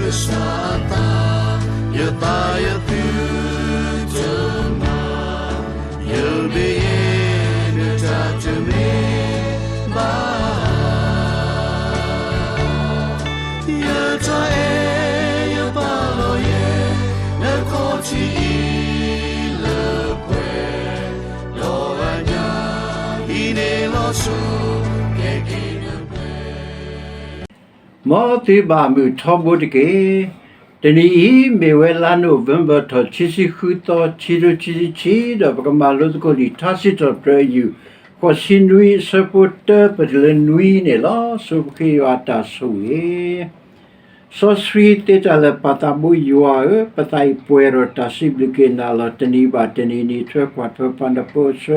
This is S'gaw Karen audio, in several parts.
ကစၢ်အသး, ယသးယသုတမၤ, ယမ့ၢ်ယဲ နတၢ်တမ့ၢ်ဘၣ်. ယတၢ်အဲၣ်ယပာ်လီၤယဲ နခီၣ်ထံးအံၤလၢပှဲၤ, ဒီးအညၣ်အံၤန့ၣ်လီၤစိၤ ကဲက့ၤနပှဲၤ မ်သုဘၣ်မုာ်ထီဘိတက့ၢ်. တနံၤအံၤ မ့ၢ်ဝဲလါနိၣ်ဝ့ဘၢၣ်ထီၣ် ခံဆံဃုသီ ခံထိခံဆံခံ, ဒီးပကမၤလိသကိးလံာ်ထါစံးထီၣ်ပတြၢၤအယုၢ် ဃိးဆံနွံအဆၢဖိတၢ ပတုၤလၢနွံန့ၣ်လီၤ. ဆိပဃ့ယွၤအတၢ်ဆိၣ်ဂ့ၤ စီဆှံသ့တၢ်လၢာ် ပၢ်သးဘိယွၤဧၢ, ပသးအံၤပှဲၤဒီးတၢ်စံးဘျုးက့ၤနၤလီၤ. တနံၤဘၣ်တနံၤ နံၤထွဲကွၢ်ထွဲပှၤ နဖိအဆၢ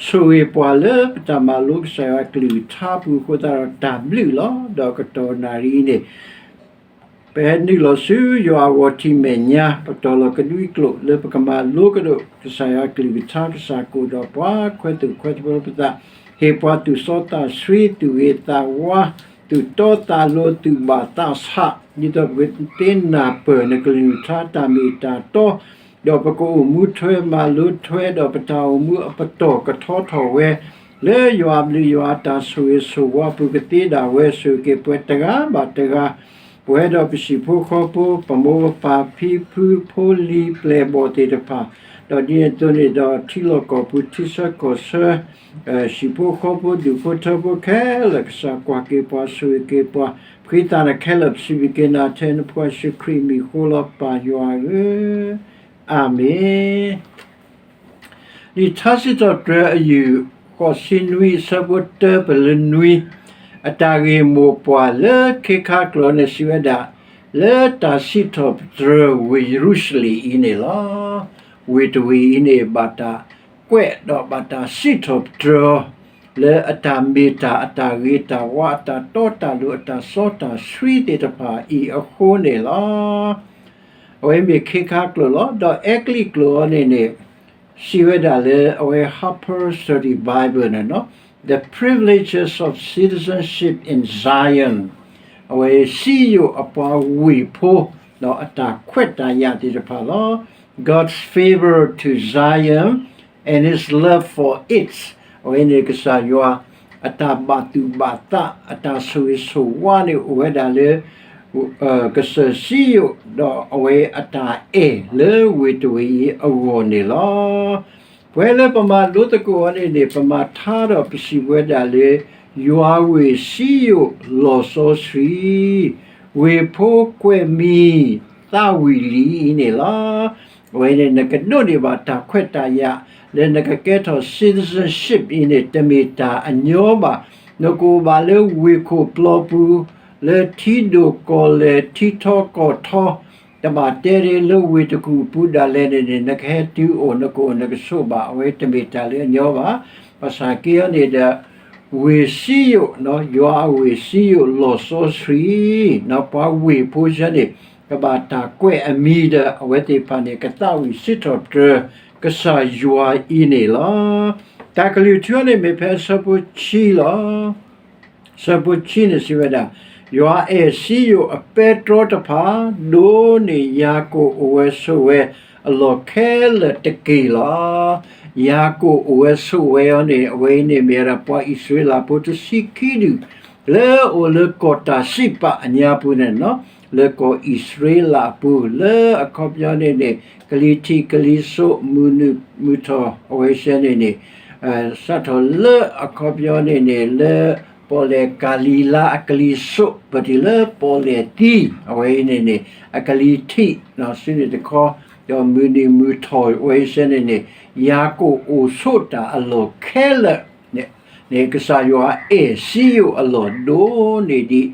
ဆိၣ်ဂ့ၤပှၤလၢပတၢ်မၤလိကစၢ်ယွၤအကလုၢ်ကထါအပူၤအဃိသတးဒီး တၢ်ဘျုးလီၤ. ဒီးကတီၢ်နၣ်ရံၣ်အံၤန့ၣ် ပဟဲနုာ်လီၤဆူယွၤအဂီၤထံးမဲာ်ညါ ပတီၢ်လီၤကဒွံကျိာ်လၢပကမၤလိကဒီး ကစၢ်ယွၤအကလုၢ်ကထါ ကစၢ်ကအိၣ်ဒီးပှၤ ခွဲးသူၣ်ခွဲးသဘျီပသး ဟ့ၣ်ပှၤသူၣ်စီသးဆှံ သူၣ်ဂ့ၤသးဝါ သူၣ်တီသးလိၤ သူၣ်ဘၣ်သးဆး ဒ်သိးပကသ့နၢ်ပၢၢ်နကလုၢ်ကထါတၢ်မ့ၢ်တၢ်တီ ဒီးပကအိၣ်မူထွဲမၤလိထွဲ ဒီးပတၢ်အိၣ်မူအပတီၢ်ကထီထီၣ်ဝဲ လၢယွၤအဘျုးယွၤအတၢ်ဆိၣ်ဂ့ၤဆိၣ်ဝါအပူၤ ကသ့ဒၣ်ဝဲ ဆိၣ်ဂ့ၤက့ၤပှၤတဂၤဘၣ်တဂၤ ပဝဲဒီးပဟံၣ်ဖိဃီဖိ ပမိၢ်ပပၢ်ဖံဖုဖိလံၤပျဲၢ်ဘီၣ်သ့ၣ်တဖၣ်, ဒီးဒ်န့ၣ်အသိးန့ၣ်ဒီး ထံလီၢ်ကီၢ်ပူၤ ထံဆၢကီၢ်ဆၢ ဟံၣ်ဖိဃီဖိဒူၣ်ဖိထၢဖိခဲလၢာ် ကစၢ်ကွၢ်က့ၤပှၤဆိၣ်ဂ့ၤက့ၤပှၤ ပဃ့သးနၤခဲလၢာ် ပစံးဘျုးက့ၤနၤထဲနဖိယ့ၣ်ၡူးခရံာ်အမံၤအဃိလီၤ ပၢ်ယွၤဧၢ, အၤမ့ၣ်. လံာ်ထါစံးထီၣ်ပတြၢၤအယုၢ် ဃိးဆံနွံအဆၢဖိတၢပတုၤလၢနွံ, အတၢ်ဂ့ၢ်မိၢ်ပှၢ်လၢခ့ခါကျိာ်န့ၣ်စံးဝဲဒၣ်, လၢတၢ်စံးထီၣ်ပတြၢၤဝ့ၢ်ယရူၤၡလ့ၣ်အံၤန့ၣ်လီၤ. ဝ့ၢ်တဝ့ၢ်အံၤန့ၣ် ဘၣ်တၢ်ကွဲးဒီးဘၣ်တၢ်စံးထီၣ်ပတြၢၤ လၢအတၢ်မ့ၢ်တၢ်အတၢ်ဂ့ၤတၢ်ဝါ အတၢ်တီတၢ်လိၤ အတၢ်စီတၢ်ဆှံသ့ၣ်တဖၣ်အံၤအဃိန့ၣ်လီၤ. အဝဲမ့ၢ်ခ့ခါကျိာ်လီၤ. ဒီးအဲကလံးကျိာ်အံၤန့ၣ်န့ၣ် စံးဝဲဒၣ်လၢအဝဲ Harper Study Bible န့ၣ် The Privileges of Citizenship in Zion အဝဲစံယိၣ်အပှၤဝ့ၢ်ဖိ ဒီးအတၢ်ခွဲးတၢ်ယာ်သ့ၣ်တဖၣ်လီၤ. God's favor to Zion and his love for it အဝဲန့ၣ်ကစၢ်ယွၤ အတၢ်ဘၣ်သူၣ်ဘၣ်သး အတၢ်ဆိၣ်ဂ့ၤဆိၣ်ဝါန့ၣ် အိၣ်ဝဲဒၣ်လၢ ကစၢၢ်စံယိၣ် ဒီးအဝဲအတၢ်အဲၣ်လၢဝ့ၢ်တဝ့ၢ်အံၤအဂီၢ်န့ၣ်လီၤ. ပဝဲလၢပမၤလိသကိးအီၤန့ၣ်န့ၣ် ပမၤထါဒီးပစံးဝဲဒၣ်လၢ ယွၤဝ့ၢ်စံယိၣ်လီၤစီဆှံ, ဝ့ၢ်ဖိကွဲးမံၤသးဝံၣ်လံအံၤန့ၣ်လီၤ. အဝဲန့ၣ် နကဒိးန့ၢ်ဘၣ်တၢ်ခွဲးတၢ်ယာ် လၢနကကဲထီၣ် citizenship အံၤန့ၣ် တမ့ၢ်တၢ်အညီဘၣ်. နကအိၣ်ဘၣ်လၢဝ့ၢ်ခိၣ်ပျီပူၤ, လၢထံဒိၣ်ကီၢ်လဲၢ် ထံထီကီၢ်ထီ, တဘၣ်တဲဒၣ်လၢဝ့ၢ်တကူၣ်ပူၤဒၣ်လဲာ်န့ၣ်န့ၣ် နကဟဲတုၤအိၣ် နကအိၣ်နကဆိးဘၣ်, အဝဲတမ့ၢ်တၢ်လၢအညီဘၣ်. ဘၣ်ဆၣ်က့အီၤန့ၣ်ဒီး ဝ့ၢ်စံယိၣ်, ယွၤအဝ့ၢ်စံယိၣ်လီၤစီဆှံ, ပှၤဝ့ၢ်ဖိဆၢန့ၣ် ကဘၣ်တၢ်ကွဲးအမံၤဒီး အဝဲသ့ၣ်တဖၣ်န့ၣ် ကသးဝံၣ်စံးထီၣ်ပတြၢၤ ကစၢ်ယွၤအံၤန့ၣ်လီၤ. တၢ်ကလုၢ်ထူအီၤန့ၣ်မ့ၢ်ဖဲအဆၢဖိခံလီၤ. အဆၢဖိခံန့ၣ်စံးဝဲဒၣ်, ယွၤအဲၣ်စံယိၣ်အပဲတြီတဖၣ်, ဒိးန့ၢ်ယၤကိာ်အိၣ်ဝဲဆိးဝဲအလီၢ်ခဲလၢာ်တက့ၢ်လီၤ. ယၤကိာ်အိၣ်ဝဲဆိးဝဲအီၤန့ၣ် အဝဲအံၤန့ၣ်မ့ၢ်ဝဲဒၣ်ပှၤအံၣ်စရ့လးဖိတဆံခံဒူၣ် လၢအအိၣ်လၢကီၢ်တၢ်စံးပာ်အညါပူၤန့ၣ်လီၤ. လၢကီၢ်အံၣ်စရ့လးအပူၤ လၢအခီပညီန့ၣ်န့ၣ် ကလံၤထံးကလံၤစိး မုၢ်နုာ်မုၢ်ထီၣ် အဝဲစဲန့ၣ်န့ၣ် စးထီၣ်လၢအခီပညီန့ၣ်န့ၣ် လၢပီၣ်လဲၣ်ကၤလံၤလါအကလံၤစိး ပတုၤလၢပီၣ်လဲၣ်သံ အဝဲအံၤန့ၣ်န့ၣ် အကလံၤထံး စုန့ၣ်တခီ ဒီးမုၢ်နုာ်မုၢ်ထီၣ်ဝဲစဲန့ၣ်န့ၣ် ယၤကိာ်အိၣ်ဆိးတၢ်အလီၢ်ခဲလၢာ်န့ၣ် ကစၢ်ယွၤအဲၣ်စံယိၣ်အလီၢ်ဒိၣ်န့ၢ်ဒံး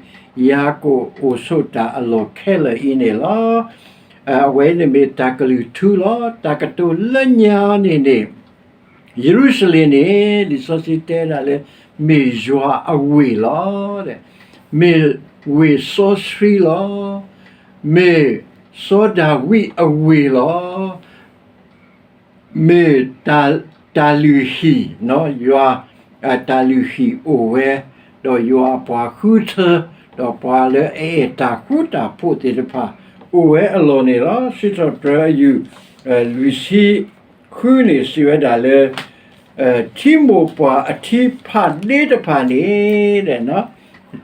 ယၤကိာ်အိၣ်ဆိးတၢ်အလီၢ်ခဲလၢာ်အံၤန့ၣ်လီၤ. အဝဲန့ၣ်မ့ၢ်တၢ်ကလုၢ်ထူလီၤ. တၢ်ကတိၤလၢညါန့ၣ်န့ၣ် ယရူၤၡလ့ၣ်န့ၣ် လံာ်စီဆှံတဲဒၣ်လၢ မ့ၢ်ယွၤအဝ့ၢ်လီၤ. မ့ၢ်ဝ့ၢ်စီဆှံလီၤ. မ့ၢ်စီၤဒၤဝံးအဝ့ၢ်လီၤ. မ့ၢ်တၢ်လုၢ်ဟံၣ်, ယွၤတၢ်လုၢ်ဟံၣ်အိၣ်ဝဲ, ဒီးယွၤအပှၤဃုထၢ ဒီးပှၤလၢအအဲၣ်တၢ်ဃူတၢ်ဖိးသ့ၣ်တဖၣ် အိၣ်ဝဲအလီၢ်န့ၣ်လီၤ. စံးထီၣ်ပတြၢၤအယုၢ် လွံၢ်ဆံဃုန့ၣ် စံးဝဲဒၣ်လၢ ထံမိၢ်ပှၢ်အထံဖးဒ့တဖၣ်န့ၣ်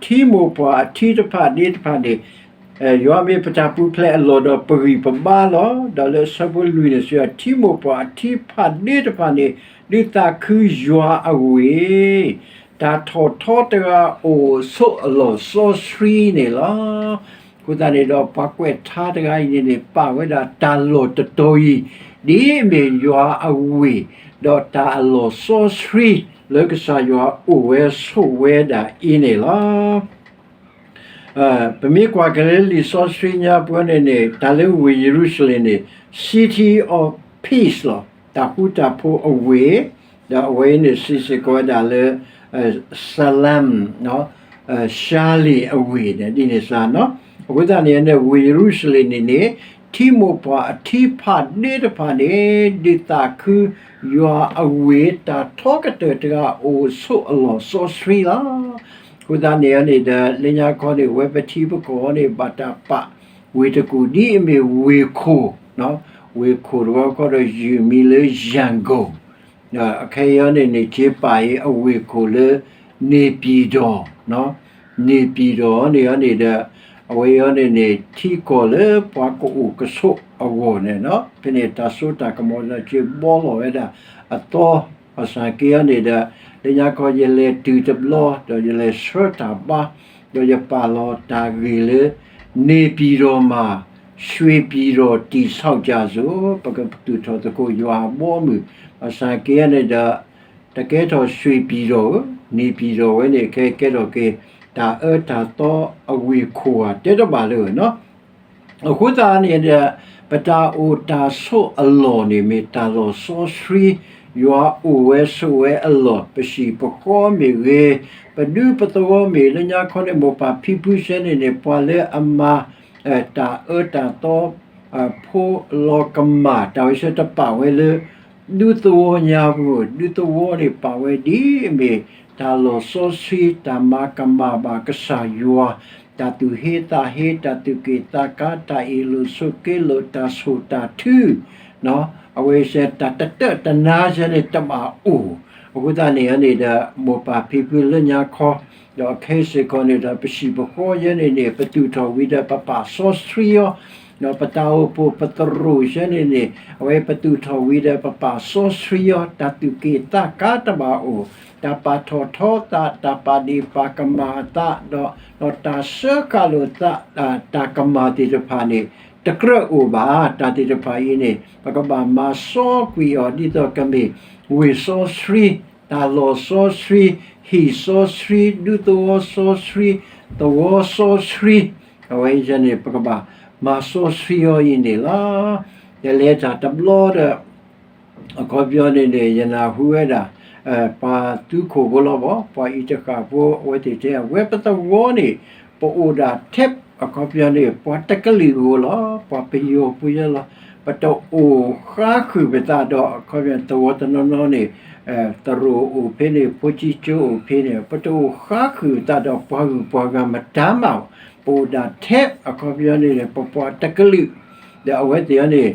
ထံမိၢ်ပှၢ်အထံတဖးဒ့တဖၣ်န့ၣ် ယွၤမ့ၢ်ပတၢ်ပူၤဖျဲးအလီၢ်ဒီးပဂံၢ်ပဘါလီၤ. ဒီးလၢအဆၢဖိလွံၢ်န့ၣ် စံးဝဲ ထံမိၢ်ပှၢ်အထံဖးဒ့တဖၣ်န့ၣ် ဒုးသးခုယွၤအဝ့ၢ်, တၢ်ထီၣ်ထီတဂၤအိၣ်ဆိးအလီၢ်စီဆှံန့ၣ်လီၤ. အဃိသတးန့ၣ်ဒီး ပှၤကွဲးထါတဂၤအံၤန့ၣ်န့ၣ် ပာ်ဝဲဒၣ်တၢ်လီၢ်တတီၤအံၤ ဒ်အမ့ၢ်ယွၤအဝ့ၢ် ဒီးတၢ်အလီၢ်စီဆှံ လၢကစၢ်ယွၤအိၣ်ဝဲဆိးဝဲဒၣ်အံၤန့ၣ်လီၤ. ပမ့ၢ်ကွၢ်က့ၤလၢလံာ်စီဆှံညါပူၤန့ၣ်န့ၣ် တၢ်လၢဝ့ၢ်ယရူၤၡလ့ၣ်န့ၣ် City of Peace လီၤ. တၢ်ဃူတၢ်ဖိးအဝ့ၢ်, ဒီးအဝဲအံၤန့ၣ် စံးစ့ၢ်ကီးဝဲဒၣ်လၢ Salem, Shalem အဝ့ၢ်န့ၣ် ဒ်န့ၣ်စ့ၢ်နီၤ. အဃိသတးန့ၣ်န့ၣ် ဝ့ၢ်ယရူၤၡလ့ၣ်န့ၣ်န့ၣ် ထံမိၢ်ပှၢ်အထံဖးဒ့တဖၣ်န့ၣ် ဒုးသးခုယွၤအဝ့ၢ် တၢ်ထီကတၢၢ်တဂၤအိၣ်ဆိးအလီၢ်စီဆှံလီၤ. အဃိသတးန့ၣ်န့ၣ်ဒီး လၢညါခီန့ၣ် အဝဲပထံပကီၢ်န့ၣ် ဘၣ်တၢ်ပာ်ဝ့ၢ်တကူၣ် ဒ်အမ့ၢ်ဝ့ၢ်ခိၣ်, ဝ့ၢ်ခိၣ်တဝီခီဒီးယုၢ်မံၤလၢ ယၣ်ကိၣ်, ဒီးအခဲအံၤန့ၣ်န့ၣ် က့ၤပာ်အံၤအဝ့ၢ်ခိၣ်လၢ န့ၢ်ပံၤဒီၣ်, န့ၢ်ပံၤဒီၣ်န့ၣ်န့ၣ်ဒီး အဝဲအံၤန့ၣ်န့ၣ် ထံကီၢ်လၢပှၤကအိၣ်ကဆိးအဂီၢ်န့ၣ်နီၤ, ဖဲန့ၣ်တၢ်စိတၢ်ကမီၤဒီးက့ၤဘှီလီၤဝဲဒၣ်အသီ, ဘၣ်ဆၣ်က့အံၤန့ၣ်ဒီး လၢညါခီယလဲၤတုၤတဘျီ ဒီးယလဲၤဆှၢတၢ်ဘါ, ဒီးယပာ်လီၤတၢ်ဂ့ၢ်လၢ န့ၢ်ပံၤဒီၣ်မး ရွှေပြည်တော်တည်ဆောက်ကြစို့, ပကပသူၣ်ထီၣ်သကိးယွၤအဘီအမုၢ်, ဘၣ်ဆၣ်က့အံၤန့ၣ်ဒီး တကဲထီၣ်ရွှေပြည်တော်ဧိၤ, န့ၢ်ပံၤဒီၣ်ဝဲန့ၣ် ခဲကဲထီၣ်က့ၤ တၢ်အၢတၢ်သီအဝ့ၢ်ခိၣ်ဧါ တဲတဘၣ်လၢၤနီၤ. အဃိသတးန့ၣ်ဒီး ပတၢ်အိၣ်တၢ်ဆိးအလီၢ်န့ၣ် မ့ၢ်တၢ်လီၢ်စီဆှံ, ယွၤအိၣ်ဝဲဆိးဝဲအလီၢ်, ပဟံၣ်ပဃီမ့ၢ်ဂ့ၤ, ပဒူပသဝီမ့ၢ် လၢညါခီန့ၣ် မိၢ်ပၢ်ဖံဖုစဲန့ၣ်န့ၣ် ပှၤလၢအမၤ တၢ်အၢတၢ်သီ ဖိလီၤကမၣ် တၢ်ဝဲဆဲတပာ်ဝဲလၢ ဒူသဝီညါပူၤ, ဒူသဝီန့ၣ်ပာ်ဝဲဒ်အမ့ၢ် တၢ်လီၢ်စီဆှံ တၢ်မၤကမၣ်ဘၣ်ကစၢ်ယွၤ, တၢ်သူၣ်ဟ့သးဟ့, တၢ်သူၣ်က့ၣ်သးကါ, တၢ်အ့ၣ်လိာ်ဆိးက့လိာ်, တၢ်ဆိၣ်တၢ်ထု, အဝဲဆဲတၢ်တတၢၣ်တနါဆဲန့ၣ်တဘၣ်အိၣ်, အဃိသတးန့ၣ်န့ၣ်ဒီး မိၢ်ပၢ်ဖံဖုလၢညါခီ ဒီးခဲစ့ၢ်ကီးန့ၣ်ဒီး ပဟံၣ်ပဃီယဲန့ၣ်န့ၣ် ပသူၣ်ထီၣ်ဝံၤဒီးပပာ်စီဆှံအီၤ, ဒီးပတၢ်အိၣ်ဖှိၣ်ပသရိာ်ယဲန့ၣ်န့ၣ် အဝဲပသူၣ်ထီၣ်ဝံၤဒီးပပာ်စီဆှံအီၤ, တၢ်သူၣ်က့ၣ်သးကါတဘၣ်အိၣ်, တၢ်ပာ်ထီၣ်ထီသး, တၢ်ပာ်ဒ့ၣ်ပာ်ကမၣ်အသး, ဒီး ဒီးတၢ်စၢဃာ်လိာ်သး, တၢ်ကမၣ်သ့ၣ်တဖၣ်န့ၣ် တကြၢးအိၣ်ဘၣ်. တၢ်သ့ၣ်တဖၣ်အံၤန့ၣ် ပကဘၣ်မၤစီကွံာ်အီၤ ဒ်သိးကမ့ၢ် ဝ့ၢ်စီဆှံ, တၢ်လီၢ်စီဆှံ, ဟံၣ်စီဆှံ, ဒူသဝီစီဆှံ, သဝီစီဆှံ, အဝဲအံၤန့ၣ် ပကဘၣ်မၤစီဆှံအီၤအံၤန့ၣ်လီၤ. ယလဲၤတၢ်တဘျီဒီး အခီပညီန့ၣ်န့ၣ် ယနၢ်ဟူဝဲဒၣ် ပှၤသူခိၣ်ဖိလီၤဘၣ်, ပှၤအံၤတဃၣ်ဖိ အဝဲသ့ၣ်တဲ အဝဲပသဝီန့ၣ် ပအိၣ်ဒၣ်ထဲ အခီပညီန့ၣ် ပှၤတကလုာ်ဧိၤလီၤ, ပှၤပယီၤဖိယဲလီၤ, ပတအိၣ်ဃါဃုာ်ပသးဒီး အခီပညီ သဝီတနီၤနီၤန့ၣ် သရိာ်အိၣ်ဖဲန့ၣ် ဖိကၠံကၠိအိၣ်ဖဲန့ၣ် ပတအိၣ်ဃါဃုာ်ပသးဒီးပှၤဂုၤပှၤဂၤမတၤမး, ပအိၣ်ဒၣ်ထဲ အခီပညီန့ၣ် ပပှၤတကလုာ်, ဒီးအဝဲသ့ၣ်အံၤန့ၣ်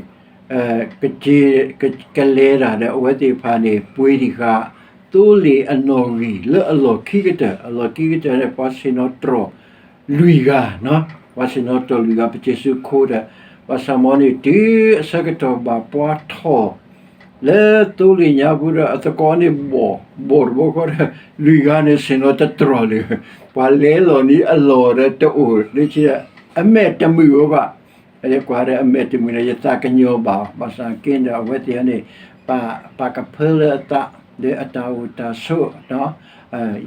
က ကလဲၤတၢ်ဒီး အဝဲသ့ၣ်တဖၣ်န့ၣ် ပှ့ၤတံၢ်ဃာ် သိလ့ၣ်အနီၣ်ဂံၢ်လၢအလီၢ်ခံကတၢၢ်, အလီၢ်ခံကတၢၢ်န့ၣ် ပှၤဆ့ၣ်နီၤတြီၢ်လွံၢ်ဂၤ, ပှၤဆ့ၣ်နီၤတြီၢ်လွံၢ်ဂၤ ပစံးဆူခိၣ်ဒီး ဘၣ်ဆၣ်မ်န့ၣ် တုၤအဆၢကတီၢ်ဘၣ်ပှၤထီၣ် လၢသိလ့ၣ်ညါပူၤဒီး အသကိးန့ၣ် ဘီၣ်ဘီၣ်တဘီဃီဒီး လွံၢ်ဂၤန့ၣ် ဆ့ၣ်နီၤတတြီၢ်လၢၤ, ပှၤလဲၤလီၤန့ၣ်အလီၢ်ဒီးတအိၣ်လၢ အမဲာ်တမုာ်အီၤဘၣ်. ယကွၢ်ဒီးအမဲာ်တမုာ်ဒီး ယသးကညီၤဘၣ်အီၤ, ဘၣ်ဆၣ်က့ဒီး အဝဲသ့ၣ်န့ၣ် ပာ်ကဖၢလၢအသး လၢအတၢ်အိၣ်တၢ်ဆိး စံး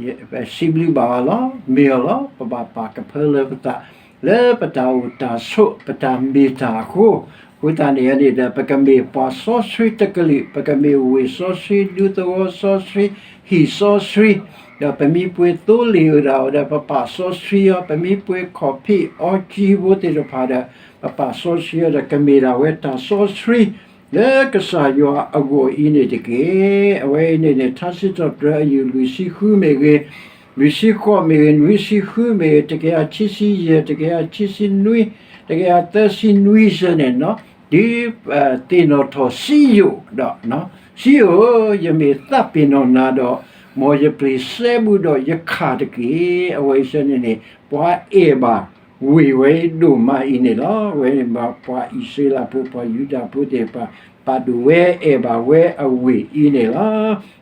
ဘျုးဘၣ်အီၤလီၤ, မ့ၢ်အီၤလီၤ, ပဘၣ်ပာ်ကဖၢလၢပသး လၢပတၢ်အိၣ်တၢ်ဆိး ပတၢ်မ့ၢ်တၢ်အဃိ, အဃိသတးန့ၣ်န့ၣ်ဒီး ပကမ့ၢ်ပှၤစီဆှံတကလုာ်, ပကမ့ၢ်ဝ့ၢ်စီဆှံ ဒူသဝီစီဆှံ ဟံၣ်စီဆှံ, ဒီးပမ့ၢ်ပှ့ၤသိလ့ၣ်ဝဲဒၣ်ဒီး ပပာ်စီဆှံအီၤ, ပမ့ၢ်ပှ့ၤခီၣ်ဖံးအီကၠံဖိသ့ၣ်တဖၣ်ဒီး ပပာ်စီဆှံအီၤဒီး ကမ့ၢ်ဒၣ်ဝဲတၢ်စီဆှံ လၢကစၢ်ယွၤအဂီၢ်အံၤန့ၣ်တက့ၢ်. အဝဲအံၤန့ၣ်န့ၣ် ထါစံးထီၣ်ပတြၢၤအယုၢ်လွံၢ်ဆံဃုမ့ၢ်ဂ့ၤ, နွံဆံဃိးမ့ၢ်ဂ့ၤ, နွံဆံဃုမ့ၢ်ဂ့ၤ, တကယၤခံဆံယဲၢ်, တကယၤခံဆံနွံ, တကယၤသၢဆံနွံစၢၤန့ၣ်နီၤ, ဒ် သ့ၣ်နီၣ်ထီၣ်စံယိၣ်ဒီး, စံယိၣ်ဧၢ, ယမ့ၢ်သးပ့ၤနီၣ်နၤဒီး, မ်ယပျ့ၤစဲဘူးဒီးယခးတက့ၢ်. အဝဲအံၤစၢၤန့ၣ်န့ၣ် ပှၤအဲၣ်ဘၣ်ဝ့ၢ်ဝဲအံၤဒိၣ်မးအံၤန့ၣ်လီၤ. အဝဲန့ၣ်မ့ၢ်ပှၤအံၣ်စရ့လးဖိ ပှၤယူဒၤဖိသ့ၣ်တဖၣ် ပာ်ဒိၣ်ဝဲအဲၣ်ဘၣ်ဝဲအဝ့ၢ်အံၤန့ၣ်လီၤ.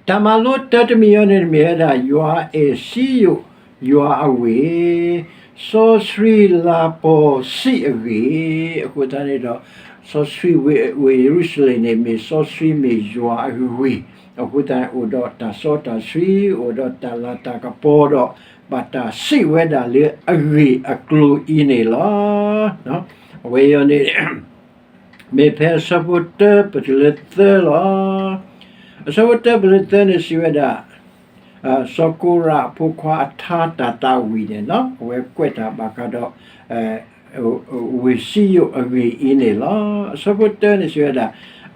တၢ်မၤလိတၢတမံၤအံၤန့ၣ် မ့ၢ်ဝဲဒၣ် ယွၤအဲၣ်စံယိၣ် ယွၤအဝ့ၢ်, စီဆှံလၤပီၤစံးအဂ့ၢ်, အဃိသတးန့ၣ်ဒီး စီဆှံဝ့ၢ်ယရူၤၡလ့ၣ်န့ၣ် မ့ၢ်စီဆှံမ့ၢ်ယွၤအဂ့ၢ်, အဃိသတးန့ၣ် အိၣ်ဒီးတၢ်စီတၢ်ဆှံ, အိၣ်ဒီးတၢ်လၤတၢ်ကပီၤဒီး ဘၣ်တၢ်စံးဝဲဒၣ်လၢအဂ့ၢ်အကျိၤအံၤန့ၣ်လီၤ. အဝဲအံၤန့ၣ် မ့ၢ်ဖဲအဆၢဖိတၢပတုၤလၢသၢလီၤ. အဆၢဖိတၢပတုၤလၢသၢန့ၣ်စံးဝဲဒၣ်, စီၤကိရးအဖိခွါအထါတၢ်သးဝံၣ်န့ၣ်လီၤ. အဝဲကွဲးတၢ်ဘၣ်ဃးဒီး ဝ့ၢ်စံယိၣ်အဂ့ၢ်အံၤန့ၣ်လီၤ. အဆၢဖိတၢန့ၣ်စံးဝဲဒၣ်,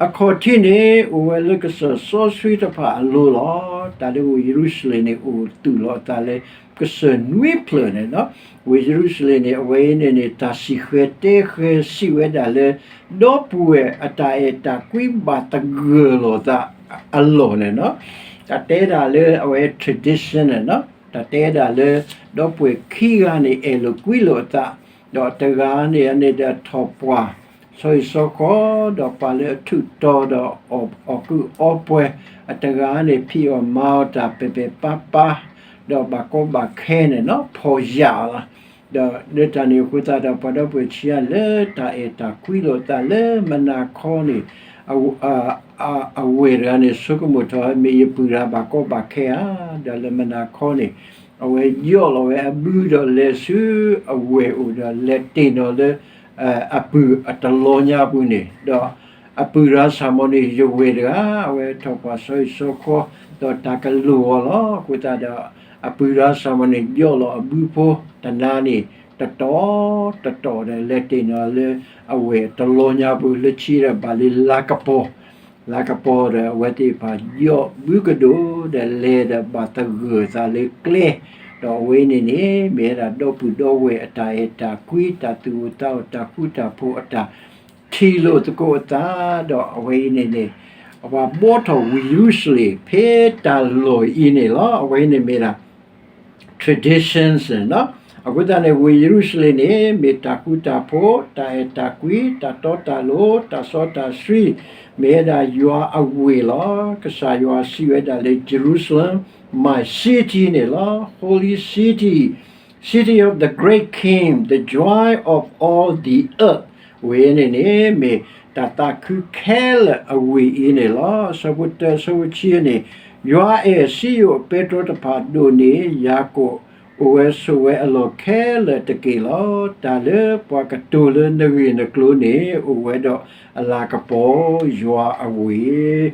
အခီၣ်ထံးန့ၣ် အိၣ်ဝဲလၢကစၢၢ်စီဆှံတဖၣ်အလိၤလီၤ. တၢ်လၢဝ့ၢ်ယရူၤၡလ့ၣ်န့ၣ် အိၣ်သူၣ်လီၤအသးလၢ ကစၢၢ်နွံဖျၢၣ်န့ၣ်လီၤ. ဝ့ၢ်ယရူၤၡလ့ၣ်န့ၣ် အဝဲအံၤန့ၣ်န့ၣ် တၢ်စံၣ်ဃဲၤတဲဃဲၤစံးဝဲဒၣ်လၢ ဒီပုၢ်ဝဲၢ်အတၢ်အဲၣ်တၢ်ကွံဘၣ်သဂၢၢ်လိာ်သးအလီၢ်န့ၣ်လီၤ. တၢ်တဲဒၣ်လၢအဝဲ tradition န့ၣ်လီၤ. တၢ်တဲဒၣ်လၢ ဒီပုၢ်ဝဲၢ်ခံဂၤန့ၣ် အဲၣ်လိာ်ကွံလိာ်အသး, ဒီးတဂၤန့ၣ်န့ၣ်ဒီးထီၣ်ပှၢ် ဆီဟံၣ်ဆီဃီ, ဒီးပှၤလၢအထူးတီၤဒီးအီၣ်ကုးအီပှဲၤ, အတဂၤန့ၣ် ဖံးအီၣ်မၤအီၣ်တၢ်ပဲာ်ပဲာ်ပါပါ, ဒီးဘၣ်ကီဘၣ်ခဲန့ၣ်လီၤ, ဖီၣ်ယာ်လီၤ. ဒီးလၢတၢ်န့ၣ်အဃိသတးဒီး ပှၤဒီပုၢ်ဝဲၢ်ခံဂၤလၢတၢ်အဲၣ်တၢ်ကွံလိာ်သးလၢမုၢ်နၤခီန့ၣ် အဝဲၢ်တဂၤန့ၣ် ဆိကမိၣ်ထီၣ် မ့ၢ်ယပုၢ်တဂၤဘၣ်ကီဘၣ်ခဲဧါ, ဒီးလၢမုၢ်နၤခီန့ၣ် အဝဲယီၢ်လီၤဝဲအဘုဒီးလဲၤဆူအဝဲၢ်အိၣ်ဒီးလဲၤတ့ၢ်နီၣ်လၢ အပုၢ်အတလီညါပူၤန့ၣ်, ဒီးအပုၢ်တဂၤစၢ်မီၤန့ၣ် ယဝဲၢ်တဂၤ အဝဲထီၣ်ပှၢ်ဆီဟံၣ်ဆီဃီ, ဒီးတၢ်ကလိၣ်အီၤလီၤ. အဃိသတးဒီး အပုၢ်တဂၤစၢ်မီၤန့ၣ် ယီၢ်လီၤအဘုဖိတနါန့ၣ် တတီၤ တတီၤဒီးလဲၤတ့ၢ်နီၣ်လၢအဝဲၢ်တလီညါပူၤ လၢခံဒီးဘၣ်လၢလၤကပီၤ လၤကပီၤဒီး အဝဲသ့ၣ်တဖၣ်ယီၢ်ဘုကဒိၣ်ဒီး လဲၤဒီးဘၣ်သဂၢၢ်သးလၢကျဲ, ဒီးအဝဲအံၤန့ၣ်န့ၣ် မ့ၢ်ဝဲဒၣ်ဒီပုၢ်ဒီဝဲၢ်အတၢ်အဲၣ်တၢ်ကွံ တၢ်သူၣ်အိၣ်သးအိၣ် တၢ်ဃူတၢ်ဖိးအတၢ်ထံၣ်လိာ်သကိးအသး, ဒီးအဝဲအံၤန့ၣ်န့ၣ် အဝဲဘှီထီၣ်ဝ့ၢ်ယရူၤၡလ့ၣ် ဖဲတၢ်လီၢ်အံၤန့ၣ်လီၤ. အဝဲအံၤန့ၣ်မ့ၢ်ဒၣ် traditions န့ၣ်လီၤ. အဃိသတးန့ၣ် ဝ့ၢ်ယရူၤၡလ့ၣ်န့ၣ် မ့ၢ်တၢ်ဃူတၢ်ဖိး, တၢ်အဲၣ်တၢ်ကွံ, တၢ်တီတၢ်လိၤ, တၢ်စီတၢ်ဆှံ, မ့ၢ်ဝဲဒၣ်ယွၤအဝ့ၢ်လီၤ. ကစၢ်ယွၤစံးဝဲဒၣ်လၢ Jerusalem, my city န့ၣ်လီၤ. Holy city, city of the great king, the joy of all the earth ဝ့ၢ်န့ၣ်န့ၣ် မ့ၢ်တၢ်သးခုခဲလၢာ်အဝ့ၢ်အံၤန့ၣ်လီၤ. အဆၢဖိတၢ အဆၢဖိခံန့ၣ် ယွၤအဲၣ်စံယိၣ်အပဲတြီတဖၣ်ဒိၣ်န့ၢ် ယၤကိာ် အိၣ်ဝဲဆိးဝဲအလီၢ်ခဲလၢာ်တက့ၢ်လီၤ. တၢ်လၢပှၤကတိၤလၢနဂ့ၢ်နကျိၤန့ၣ် အိၣ်ဝဲဒီးအလၤကပီၤယွၤအဝ့ၢ်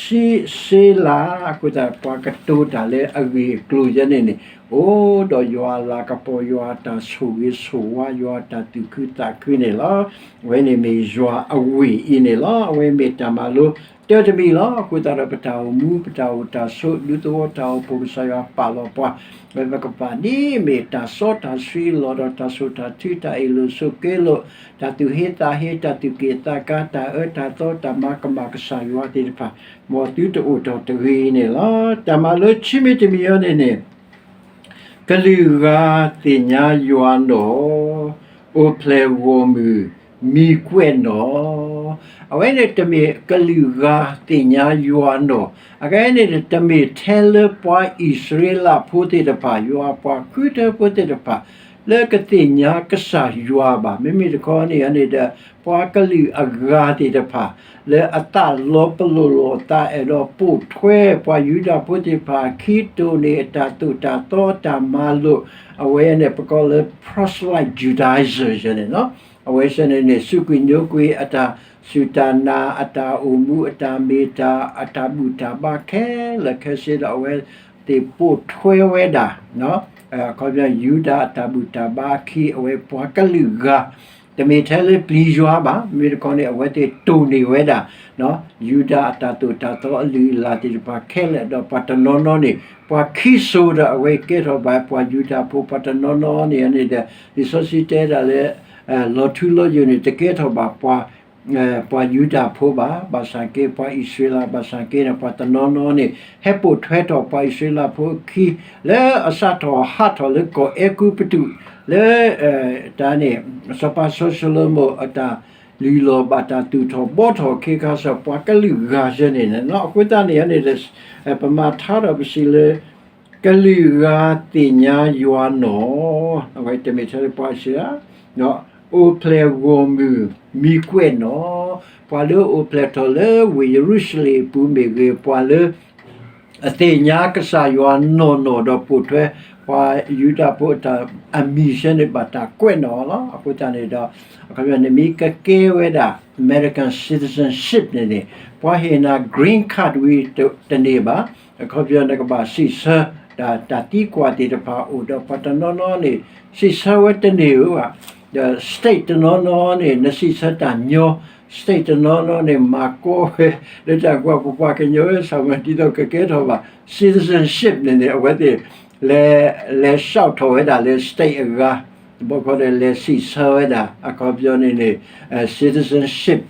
စံးစ့လး, အဃိသတး ပှၤကတိၤတၢ်လၢအဂ့ၢ်အကျိၤယဲန့ၣ်န့ၣ် အိၣ်ဒီးယွၤအလၤကပီၤ ယွၤအတၢ်ဆိၣ်ဂ့ၤဆိၣ်ဝါ ယွၤအတၢ်သူၣ်ခုသးခုန့ၣ်လီၤ. အဝဲန့ၣ်မ့ၢ်ယွၤအဝ့ၢ်အံၤန့ၣ်လီၤ. အဝဲမ့ၢ်တၢ်မၤလိတၢတမံၤလီၤ. အဃိသတးဒီး ပတၢ်အိၣ်မူ ပတၢ်အိၣ်တၢ်ဆိး ဒူသဝီတၢ်အိၣ်ဖှိၣ် ကစၢ်ယွၤပာ်လီၤပှၤ ဝဲပကပာ်ဒ်မ့ၢ်တၢ်စီတၢ်ဆှံလီၤဒီး တၢ်ဆိၣ်တၢ်ထု တၢ်အ့ၣ်လိာ်ဆိးက့လိာ် တၢ်သူၣ်ဟ့သးဟ့ တၢ်သူၣ်က့ၣ်သးကါ တၢ်အၢတၢ်သီ တၢ်မၤကမၣ်ကစၢ်ယွၤသ့ၣ်တဖၣ် မ်သုတအိၣ်ထီၣ်တဂ့ၤန့ၣ်လီၤ. တၢ်မၤလိခံမံၤတမံၤအံၤန့ၣ်န့ၣ် ကလုာ်ဂၤသ့ၣ်ညါယွၤနီၣ်, အိၣ်ဖျဲၣ်ဂီၢ်မုၢ်မံၤကွဲးနီၣ်. အဝဲန့ၣ်တမ့ၢ်ကလုာ်ဂၤသ့ၣ်ညါယွၤနီၣ်, အခဲအံၤန့ၣ် တမ့ၢ်ထဲလၢပှၤအံၣ်စရ့လးဖိသ့ၣ်တဖၣ် ယွၤပှၤဃုထၢဖိသ့ၣ်တဖၣ် လၢကသ့ၣ်ညါကစၢ်ယွၤဘၣ်. မ့မ့ၢ်တခီန့ၣ်န့ၣ်ဒီး ပှၤကလုာ်အဂၤသ့ၣ်တဖၣ် လၢအသးလီၤပလိာ်လိာ်အသး အဲၣ်ဒိးပိာ်ထွဲပှၤယူဒၤဖိသ့ၣ်တဖၣ် ခံတိၢ်န့ၢ်အတၢ်သိၣ်တၢ်သီ အတၢ်မၤလိာ် အဝဲန့ၣ် ပကိးလၢ proselyte Judaism န့ၣ်လီၤ. အဝဲစ့ၢ်န့ၣ်န့ၣ် စူးကွံာ်ညိကွံာ်အတၢ်စူၢ်တၢ်နာ် အတၢ်အိၣ်မူ အတၢ်မ့ၢ်တၢ် အတၢ်ဘူၣ်တၢ်ဘါခဲလၢာ်ခဲဆ့ဒီး အဝဲသ့ၣ်ပိာ်ထွဲဝဲဒၣ် အခီပညီ ယူဒၤအတၢ်ဘူၣ်တၢ်ဘါအခံ အဝဲပှၤကလုာ်ဂၤ တမ့ၢ်ထဲလၢပျံၤယွၤဘၣ်, မ့ၢ်တခီန့ၣ် အဝဲသ့ၣ်တိၢ်န့ၢ်ဝဲဒၣ် ယူဒၤအတၢ်သိၣ်တၢ်သီအလုၢ်အလၢ်သ့ၣ်တဖၣ်ခဲလၢာ်, ဒီးပှၤတနီၤနီၤန့ၣ် ပှၤခံစိၤဒီးအဝဲကဲထီၣ်ဘၣ်ပှၤယူဒၤဖိ, ပှၤတနီၤနီၤန့ၣ်န့ၣ်ဒီး လံာ်စီဆှံတဲဒၣ်လၢ လီၤထူလီၤယိာ်န့ၣ် တကဲထီၣ်ဘၣ်ပှၤ ပှၤယူဒၤဖိဘၣ်, ဘၣ်ဆၣ်က့ပှၤအံၣ်စရ့လး, ဘၣ်ဆၣ်က့န့ၣ် ပှၤတနီၤနီၤန့ၣ် ဟဲပိာ်ထွဲထီၣ်ပှၤအံၣ်စရ့လးဖိအခံ လၢအစးထီၣ်ဟးထီၣ်လၢကီၢ်အဲၤကူပတူး လၢ တၢ်န့ၣ် စီၤပၤစီၤၡလိၤမိၣ်အတၢ်လုၢ်လီၢ်ဘၣ်တၢ်သူၣ်ထီၣ်ဘှီထီၣ်အခ့အခါစ့ၢ် ပှၤကလုာ်ဂၤစ့ၢ်န့ၣ်လီၤ. အဃိသတးန့ၣ်န့ၣ် ပမၤထါဒီးပစံးလၢ ကလုာ်ဂၤသ့ၣ်ညါယွၤနီၢ်, အဝဲတမ့ၢ်ထဲလၢပှၤအံၣ်စရ့လး, အိၣ်ဖျဲၣ်ဂီၢ်မုၢ်မံၤကွဲးနီၢ်, ပှၤလၢအိၣ်ဖျဲၣ်ထီၣ်လၢဝ့ၢ်ယရူၤၡလ့ၣ်အပူၤမ့ၢ်ဂ့ၤ, ပှၤလၢ အသ့ၣ်ညါကစၢ်ယွၤနီၢ်နီၢ်ဒီးပိာ်ထွဲ ပှၤယူဒၤဖိအတၢ်အမံၤစ့ၢ်န့ၣ် ဘၣ်တၢ်ကွဲးနီၢ်လီၤ. အဃိသတးန့ၣ်ဒီး အခီပညီ နမ့ၢ်ကကဲဝဲဒၣ် American citizenship န့ၣ်န့ၣ် ပှၤဟ့ၣ်နၤ green card ဝံၤတန့ၢ်ဘၣ်. အခီပညီ နကဘၣ်စံးဆၢ တၢ်သံကွၢ်သ့ၣ်တဖၣ်အိၣ်ဒီး ပှၤတနီၤနီၤန့ၣ် စံးဆၢဝဲတန့ၢ်ဧါ. ဒီး state တနီၤနီၤန့ၣ် နစံးဆၢတၢ်ညီ state တနီၤနီၤန့ၣ် မၤကီဝဲ လၢတၢ်ကွၢ်ပပှၤကညီ ဆၣ်မၤ ဒ်သိးကကဲထီၣ်ဘၣ် citizenship န့ၣ်န့ၣ် အဝဲသ့ၣ် လဲၤ လဲၤ လျှောက် ထီၣ်ဝဲဒၣ်လၢ state အဂၤ ဘီခီဒီး လဲၤစံးဆၢဝဲဒၣ် အခီပညီန့ၣ်န့ၣ် citizenship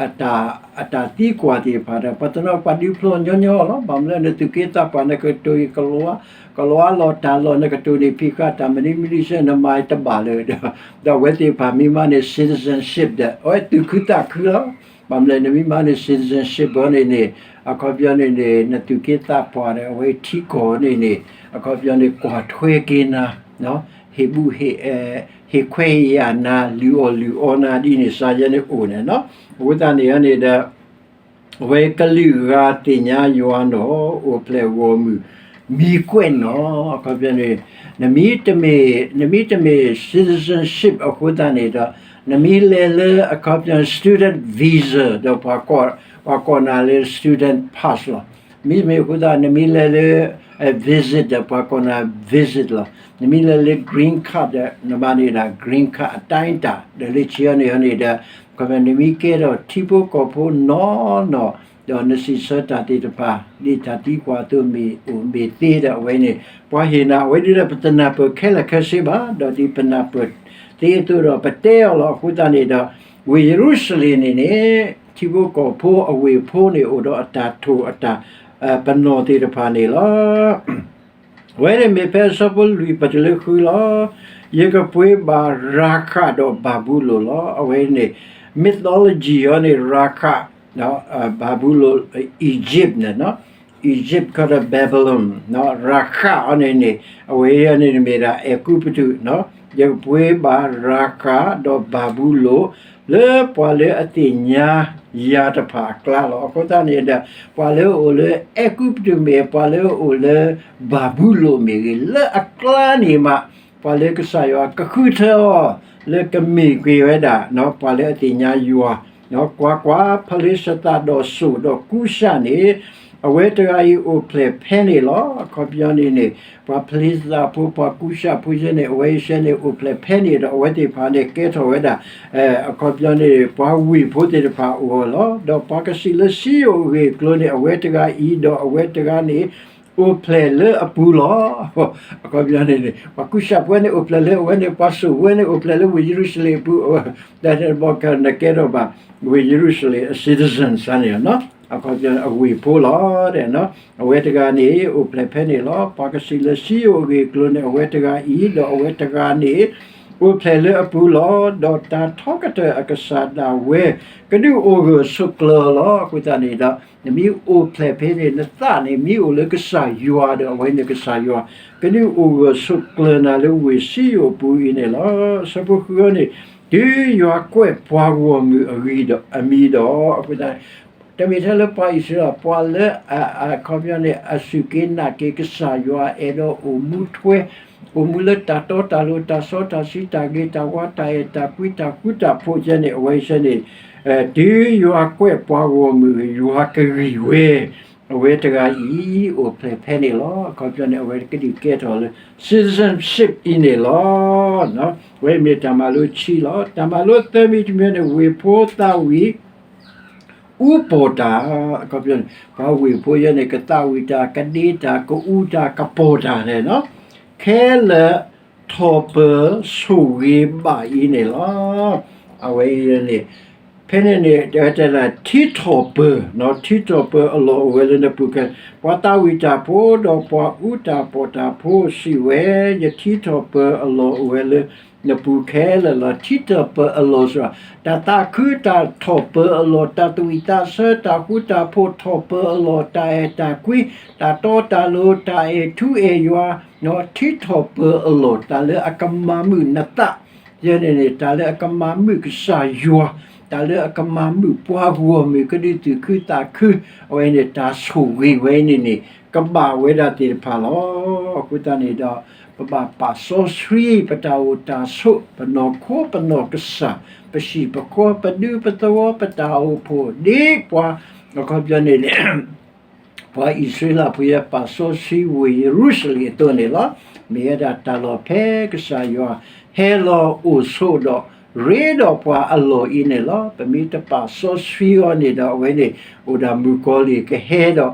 အတၢ်သံကွၢ်သ့ၣ်တဖၣ်ဒီး ပှၤတနီၤပှၤဒုးဖျိညီညီလီၤ. ဘၣ်မနုၤလၢနသူၣ်က့သးပှၢ် နကတိၤအံၤ ကလီၤလီၤတၢ်လီၢ် နကတိၤန့ၣ် ဖံးဃာ်တၢ်မနုၤမနုၤစ့ၢ် နမၤတဘၣ်လၢၤဒီး ဒီးအဝဲသ့ၣ်တဖၣ်မ့ၢ်မၤန့ၢ် citizenship ဒီး အဝဲသူၣ်ခုသးခုလီၤ. ဘၣ်မနုၤလဲၣ် နမ့ၢ်မၤန့ၢ် citizenship ဘီန့ၣ်န့ၣ် အခီပညီန့ၣ်န့ၣ် နသူၣ်က့သးပှၢ်ဒီး အဝဲထံကီၢ်န့ၣ်န့ၣ် အခီပညီန့ၣ် ကွၢ်ထွဲက့ၤနၤ ဟ့ၣ်ဘူး ဟ့ၣ်ခွဲးဟ့ၣ်ယာ်နၤ လုၢ်အီၣ်လုၢ်အီနၤဒ်န့ၣ် စးယဲန့ၣ်အိၣ်န့ၣ်လီၤ. အဃိသတးန့ၣ်န့ၣ်ဒီး အဝဲကလုာ်ဂၤသ့ၣ်ညါယွၤနီၢ် အိၣ်ဖျဲၣ်ဂီၢ်မုၢ် မံၤကွဲးနီၢ် အခီပညီန့ၣ် နမ့ၢ်တမ့ၢ် နမ့ၢ်တမ့ၢ် citizenship အဃိသတးန့ၣ်ဒီး နမ့ၢ်လဲၤလၢအခီပညီ student visa ဒီး ပှၤကိးနၤလၢ student pass လီၤ. မ့တမ့ၢ်အဃိသတး နမ့ၢ်လဲၤလၢ visit ဒီး ပှၤကိးနၤ visit လီၤ. နမ့ၢ်လဲၤလၢ green card ဒီး နမၤန့ၢ်ဒၣ် green card အတၢ်တၢ် ဒီးလၢခံန့ၣ်န့ၣ်ဒီး နမ့ၢ်ကဲထီၣ်ထံဖိကီၢ်ဖိနီၢ်နီၢ် ဒီးနစံးဆၢတၢ်သ့ၣ်တဖၣ် ဒ်တၢ်သံကွၢ်အသိးမ့ၢ်အိၣ်မ့ၢ်သ့ဒီး အဝဲန့ၣ် ပှၤဟ့ၣ်နၤ အဝဲဒ်ဒီး ပတနၢ်ပၢၢ်ခဲလၢာ်ခဲဆ့ဘၣ်, ဒီးဒ်ပနၢ်ပၢၢ်သ့အသိးဒီး ပတဲအီၤလီၤ. အဃိသတးန့ၣ်ဒီး ဝ့ၢ်ယရူၤၡလ့ၣ်န့ၣ်န့ၣ် ထံဖိကီၢ်ဖိအဝ့ၢ်ဖိန့ၣ် အိၣ်ဒီးအတၢ်ထိၣ်အတၢ်ပနီၣ်သ့ၣ်တဖၣ်န့ၣ်လီၤ. အဝဲန့ၣ်မ့ၢ်ဖဲအဆၢဖိလွံၢ်ပတုၤလၢဃုလီၤ. ယကပှ့ၤဘၣ်ရၤဃးဒီးဘၤဘူလိၣ်လီၤ. အဝဲန့ၣ် mythology အီၤန့ၣ် ရၤဃး ဘၤဘူလိၣ် Egypt န့ၣ် Egypt ခီဒီး Babylon ရၤဃးအီၤန့ၣ်န့ၣ် အဝဲအံၤန့ၣ်မ့ၢ်ဒၣ်အဲၤကူပတူး ယကပှ့ၤဘၣ်ရၤဃးဒီးဘၤဘူလိၣ် လၢပှၤလၢအသ့ၣ်ညါယၤတဖၣ်အကျါလီၤ. အဃိသတးန့ၣ်ဒီး ပှၤလၢအအိၣ်လၢအဲၤကူပတူးမ့ၢ် ပှၤလၢအအိၣ်လၢဘၤဘူလိၣ်မ့ၢ်ဂ့ၤ လၢအကျါန့ၣ်မး ပှၤလၢကစၢ်ယွၤကဃုထၢအီၤ လၢကမ့ၢ်က့ၤဝဲဒၣ် ပှၤလၢအသ့ၣ်ညါယွၤ ကွၢ်ကွၢ်, ဖလ့ၡသးဒီးစိၣ်ဒီးကူၡးန့ၣ် အဝဲတဂၤအံၤအိၣ်ဖျဲၣ်ဖဲန့ၣ်လီၤ. အခီပညီန့ၣ်န့ၣ် ပှၤဖလ့ၡသးဖိ ပှၤကူၡးဖိယဲန့ၣ် အဝဲအံၤစဲန့ၣ် အိၣ်ဖျဲၣ်ဖဲန့ၣ်ဒီး အဝဲသ့ၣ်တဖၣ်န့ၣ် ကဲထီၣ်ဝဲဒၣ် အခီပညီန့ၣ် ပှၤဝ့ၢ်ဖိသ့ၣ်တဖၣ်အဂီၢ်လီၤ. ဒီးပှၤကစံးလၢစံယိၣ်အဂ့ၢ်အကျိၤန့ၣ် အဝဲတဂၤအံၤ ဒီးအဝဲတဂၤန့ၣ် အိၣ်ဖျဲၣ်လၢအပူၤလီၤ. အခီပညီန့ၣ်န့ၣ် ပှၤကူၡးဖိန့ၣ် အိၣ်ဖျဲၣ်လၢအဝဲန့ၣ် ပှၤစိၣ်ဖိန့ၣ် အိၣ်ဖျဲၣ်လၢဝ့ၢ်ယရူၤၡလ့ၣ်အပူၤ တၢ်န့ၣ်ဘၣ်ကနကဲထီၣ်ဘၣ် ဝ့ၢ်ယရူၤၡလ့ၣ်အ citizen စ့ၢ်န့ၣ် အခီပညီအဝ့ၢ်ဖိလီၤ. အဝဲတဂၤန့ၣ် အိၣ်ဖျဲၣ်ဖဲန့ၣ်လီၤ. ပှၤကစံးလၢစံယိၣ်အဂ့ၢ်အကျိၤန့ၣ် အဝဲတဂၤအံၤ ဒီးအဝဲတဂၤန့ၣ် အိၣ်ဖျဲၣ်လၢအပူၤလီၤ. ဒီးတၢ်ထီကတၢၢ်အကစၢ်ဒၣ်ဝဲ ကဒုးအိၣ်ဂၢၢ်ဆိးကျၢၤလီၤ. အဃိသတးန့ၣ်ဒီး နမ့ၢ်အိၣ်ဖျဲၣ်ဖဲန့ၣ် နသးန့ၣ် မ့ၢ်အိၣ်လၢကစၢ်ယွၤဒီး အဝဲန့ၣ်ကစၢ်ယွၤ ကဒုးအိၣ်ဂၢၢ်ဆိးကျၢၤနၤလၢဝ့ၢ်စံယိၣ်အပူၤအံၤန့ၣ်လီၤ. အဆၢဖိဃုန့ၣ် တုၤယွၤကွဲးပှၤဂီၢ်မုၢ်အဂံၢ်ဒီး အမံၤဒီး အဃိသတး တမ့ၢ်ထဲလၢပှၤအံၣ်စရ့လး ပှၤလၢ အခီပညီန့ၣ် အစူၢ်က့ၤနာ်က့ၤကစၢ်ယွၤ အဲၣ်ဒိးအိၣ်မူထွဲ အိၣ်မူလၢတၢ်တီတၢ်လိၤ တၢ်စီတၢ်ဆှံ တၢ်ဂ့ၤတၢ်ဝါ တၢ်အဲၣ်တၢ်ကွံ တၢ်ဃူတၢ်ဖိးယဲန့ၣ် အဝဲစ့ၢ်န့ၣ် တုၤယွၤကွဲးပှၤဂီၢ်မုၢ် ယွၤကဂံၢ်ဝဲ အဝဲတဂၤအံၤ အိၣ်ဖျဲၣ်ဖဲန့ၣ်လီၤ. အခီပညီန့ၣ် အဝဲကဒုးကဲထီၣ်လၢ citizenship အံၤန့ၣ်လီၤ. ဝဲမ့ၢ်တၢ်မၤလိခံလီၤ. တၢ်မၤလိသၢမံၤတမံၤန့ၣ် ဝ့ၢ်ဖိသးဝံၣ် အူပီၢ်တၢ်, အခီပညီန့ၣ် ပှၤဝ့ၢ်ဖိယဲန့ၣ် ကသးဝံၣ်တၢ်, ကဒ့တၢ်, ကအူတၢ်, ကပီၢ်တၢ်န့ၣ်လီၤ. ခဲလၢာ်ထီၣ်ပၢၤဆိၣ်ဂ့ၤဘၣ်အံၤန့ၣ်လီၤ. အဝဲအံၤန့ၣ် ဖဲန့ၣ်န့ၣ် တဲဝဲတဲဒၣ် ထံထီၣ်ပၢၤ, ထံထီၣ်ပၢၤအလီၢ်အိၣ်ဝဲလၢနပူၤခဲ, ပှၤသးဝံၣ်တၢ်ဖိဒီးပှၤအူတၢ်ပီၢ်တၢ်ဖိစံးဝဲ, ယထံထီၣ်ပၢၤအလီၢ်အိၣ်ဝဲလၢနပူၤခဲလၢာ်လီၤ. ထံထီၣ်ပၢၤအလီၢ်စ့ၢ်, တၢ်သးခုတၢ်ထီၣ်ပၢၤအလီၢ်, တၢ်သးဝံၣ်သးဆၢ, တၢ်ဃူတၢ်ဖိးထီၣ်ပၢၤအလီၢ်, တၢ်အဲၣ်တၢ်ကွံ, တၢ်တီတၢ်လိၤ, တၢ်အဲၣ်ထူအဲၣ်ယွၤ, ထံထီၣ်ပၢၤအလီၢ်, တၢ်လၢအကမၤမုာ်နသး ယဲန့ၣ်န့ၣ် တၢ်လၢအကမၤမုာ်ကစၢ်ယွၤ, တၢ်လၢအကမၤမုာ်ပှၤဂီၢ်မုၢ်ကဒုးသုးခုသးခု, အဝဲန့ၣ်တၢ်ဆိၣ်ဂ့ၤဝဲန့ၣ်န့ၣ် ကဘၣ်ဝဲဒၣ်သ့ၣ်တဖၣ်လီၤ. အဃိသတးန့ၣ်ဒီး ပဘၣ်ပာ်စီဆှံပတၢ်အိၣ်တၢ်ဆိး, ပနီၢ်ခိပနီၢ်ကစၢ်, ပဟံၣ်ပဃီ, ပဒူပသဝီ, ပတၢ်အိၣ်ဖှိၣ်, ဒ်ပှၤ အခီပညီန့ၣ်န့ၣ် ပှၤအံၣ်စရ့လးဖိယဲပာ်စီဆှံဝ့ၢ်ယရူၤၡလ့ၣ်အသိးန့ၣ်လီၤ. မ့ၢ်ဝဲဒၣ်တၢ်လီၢ်ဖဲကစၢ်ယွၤဟဲလီၤအိၣ်ဆိးဒီး ရ့ဒီးပှၤအလီၢ်အံၤန့ၣ်လီၤ. ပမ့ၢ်တပာ်စီဆှံအီၤန့ၣ်ဒီး အဝဲန့ၣ် အိၣ်ဒၣ်မုၣ်ကီၤလံၢ်ကဟဲဒီး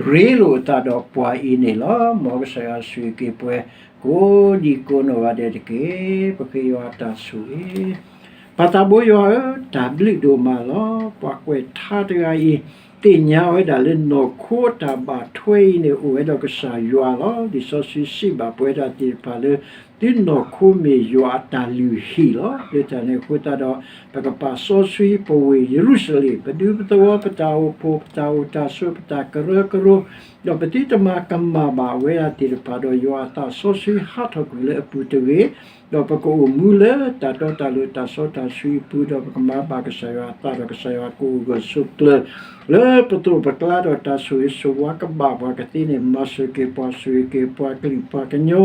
ရ့လိာ်အသးဒီးပှၤအံၤန့ၣ်လီၤ. မ်ကစၢ်ယွၤဆိၣ်ဂ့ၤက့ၤပှၤ ကိးဒံကိးနီၢ်ဂၤဒဲးတက့ၢ်. ပဃ့ယွၤတၢ်ဆိၣ်ဂ့ၤ ပၢ်သးဘိယွၤဧၢ, တၢ်ဘျုးဒိၣ်မးလီၤ. ပှၤကွဲးထါတဂၤအံၤ သ့ၣ်ညါဝဲဒၣ်လၢနီၢ်ခိတၢ်ဘၣ်ထွဲအံၤန့ၣ် အိၣ်ဝဲဒီးကစၢ်ယွၤလီၤ. လံာ်စီဆှံစံးဘၣ်ပဝဲဒၣ်သ့ၣ်တဖၣ်လၢ သုနီၢ်ခိမ့ၢ်ယွၤအတၢ်လုၢ်ဟံၣ်လီၤ. လၢတၢ်န့ၣ်အဃိသတးဒီး ပကပာ်စီဆှံပဝ့ၢ်ယရူၤၡလ့ၣ်, ပဒူပသဝီ, ပတၢ်အိၣ်ဖှိၣ်, ပတၢ်အိၣ်တၢ်ဆိး, ပတၢ်ကရၢကရိ, ဒီးပသုတမၤကမၣ်ဘၣ်ဝဲဒၣ်သ့ၣ်တဖၣ်ဒီး ယွၤအသးစီဆှံဟးထီၣ်ကွံာ်လၢအပူၤတဂ့ၤ, ဒီးပကအိၣ်မူလၢတၢ်တီတၢ်လိၤတၢ်စီတၢ်ဆှံအပူၤ, ဒီးပကမၤဘၣ်ကစၢ်ယွၤအသးဒီးကစၢ်ယွၤကအိၣ်ဂၢၢ်ဆိးကျၢၤ လၢပသိးပကျါဒီးတၢ်ဆိၣ်ဂ့ၤဆိၣ်ဝါကဘၣ်ပှၤကသ့န့ၣ် မၤစၢၤက့ၤပှၤဆိၣ်ဂ့ၤက့ၤပှၤကလုာ်ပှၤကညီ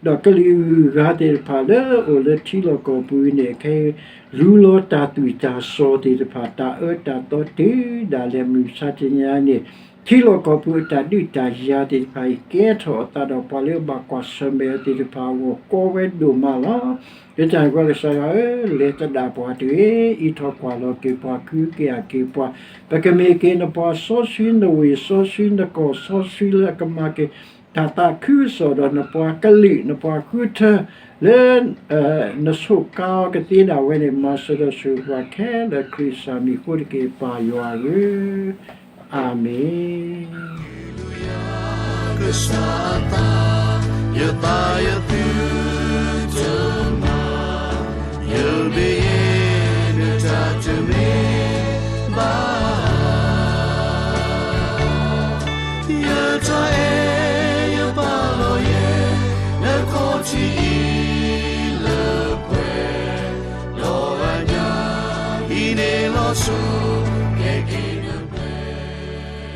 ဒီးကလုာ်ဂၤသ့ၣ်တဖၣ်လၢအိၣ်လၢထံလီၢ်ကီၢ်ပူၤအံၤန့ၣ် ခဲအံၤ လူလီၤတၢ်သွံၣ်တၢ်စီၤသ့ၣ်တဖၣ် တၢ်အၢတၢ်သီတုၤဒၣ်လဲာ် မုၢ်မဆါတနံၤအံၤန့ၣ် ထံလီၢ်ကီၢ်ပူၤအတၢ်ဒုးတၢ်ယၤသ့ၣ်တဖၣ်အံၤ ကဲထီၣ်အသးဒီးပှၤလၢအဘၣ်ကွၢ်ဆၢၣ်မဲာ်အီၤသ့ၣ်တဖၣ်အဂီၢ် ကီဝဲဒိၣ်မးလီၤ. လၢတၢ်န့ၣ်အဃိ ကစၢ်ယွၤဧၢ, လဲၤသဒၣ်ပှၤတဂ့ၤ, အံးထီၣ်ကွၢ်လီၤက့ၤပှၤ ကဟုကယာ်က့ၤပှၤ, ပကမ့ၢ်က့ၤနပှၤစီဆှံ နဝ့ၢ်စီဆှံ နကီၢ်စီဆှံလၢအကမၤက့ၤ တၢ်သးခုကစီၣ်ဒီးနပှၤကလုာ် နပှၤဃုထၢ လၢ နဆိးကါအီၤကသ့ဒၣ်ဝဲန့ၣ် မၤစၢၤဒီးဆိၣ်ဂ့ၤပှၤခဲလၢာ်ခရံာ်စၢ်မံၤအဃိတက့ၢ် ပၢ်ယွၤဧၢ, အၤမ့ၣ်. ကစၢ်အသး, ယသးယသုတမၤ, ယမ့ၢ်ယဲ နတၢ်တမ့ၢ်ဘၣ် ယတၢ်အဲၣ်ယပာ်လီၤယဲ နခီၣ်ထံးအံၤလၢပှဲၤ ဒီးအညၣ်ဟံးန့ၢ်လီၤစိၤ